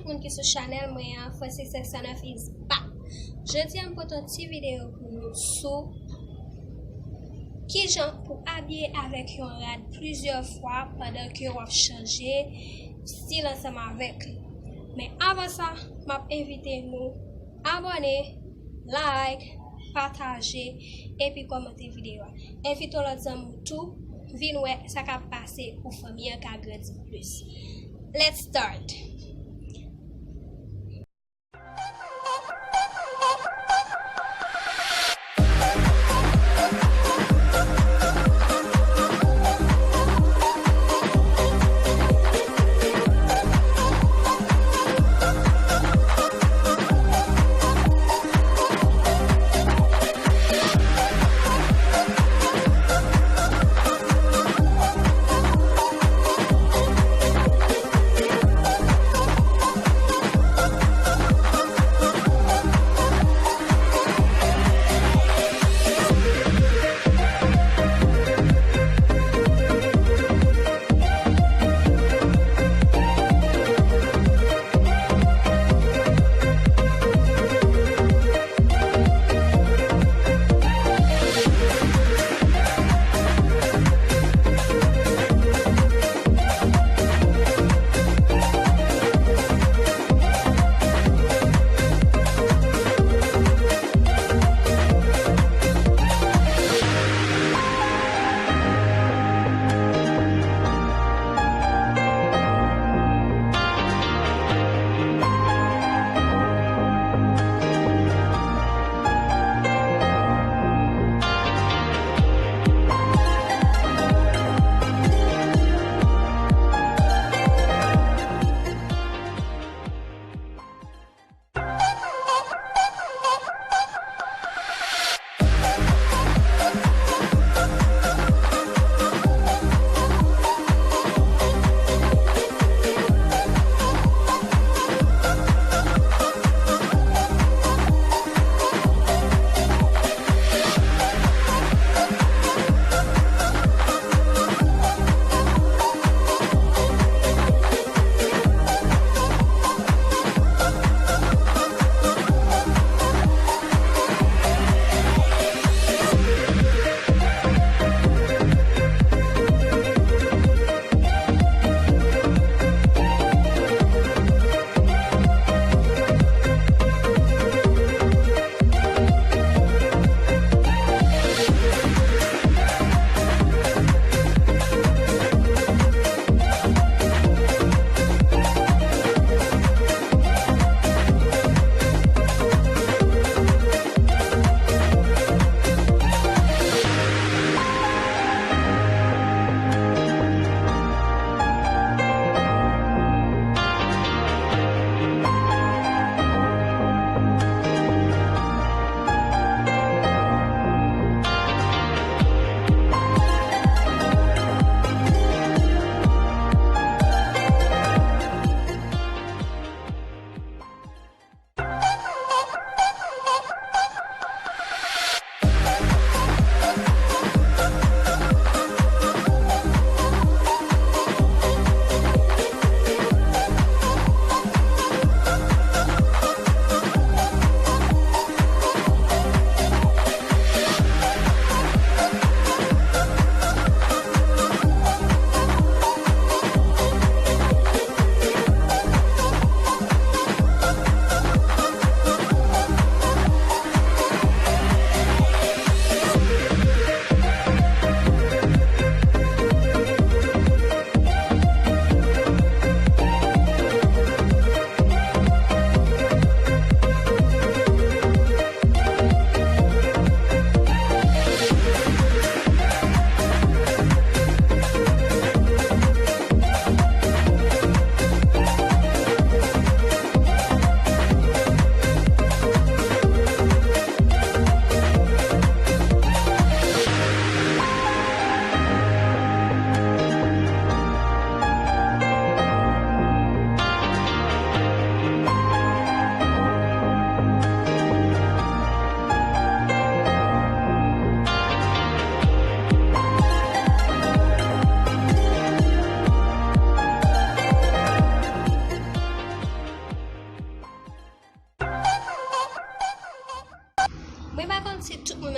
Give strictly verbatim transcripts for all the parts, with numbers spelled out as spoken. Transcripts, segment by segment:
Moun ki sou chanèl mwen an, Francis six oh nine is back. Jodi a m pote yon ti videyo pou nou sou kijan pou abiye avèk yon rad plizyè fwa pandan ke w ap chanje stil ansanm avèk li. Men avan sa, m ap envite nou abòne, like, pataje, epi kòmante videyo a. Envite yon lòt zanmi w tou, vin wè sa k ap pase pou fanmi an ka grandi plis. Let's start!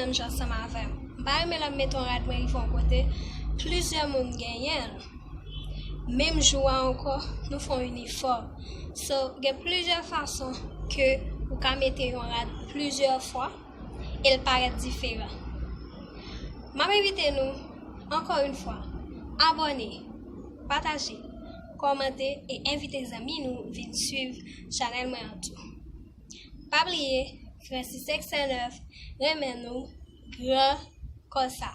Menm jan ansanm avè m. M pa renmen lè m mete yon rad mwen rive yon kote, plizyè moun genyen l. Menm jou a ankò, nou fè yon inifòm. So, gen plizyè fason ke ou ka mete yon rad plizyè fwa e l parèt diferan. M ap envite nou, ankò yon fwa, abòne, pataje, kòmante e envite zanmi nou vin swiv chanèl mwen an tou. Pa bliye, Francis Excellence renmen nou gran konsa.